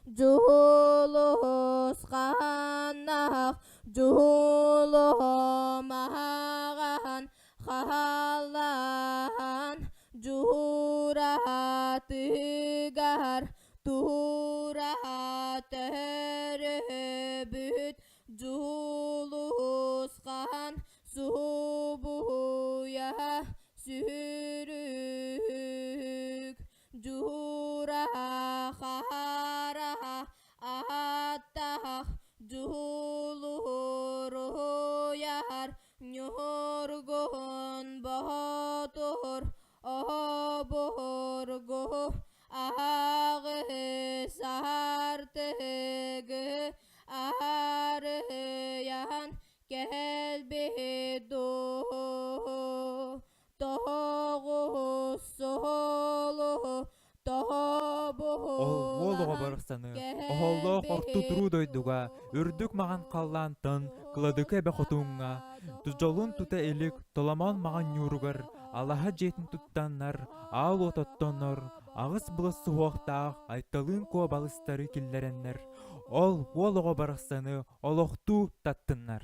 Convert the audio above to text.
Дьулусханнаах дьулумаҕан хааллаан дьууратыгар тура төрөөбүт Дьулусхан субуйа сүрүк Дьуура хара аттах дьулуруйар Ньургун Боотур обургу аҕыс артыгы арыйан кэлбит дуу тоҕус суолу Ол уол оҕо барахсаны оһоллоох орто туруу дойдуга үрдүк маҕан халлаантан Кыладыкы эбэ хотуҥҥа дьолун тута илик Толомон маҕан ньууругар алаһа дьиэтин туттаннар аал уот оттонор аҕыс былас суһуохтаах Айталыын Куо балыстары киллэрэннэр ол уол оҕо барахсаны олохтуу таттыннар.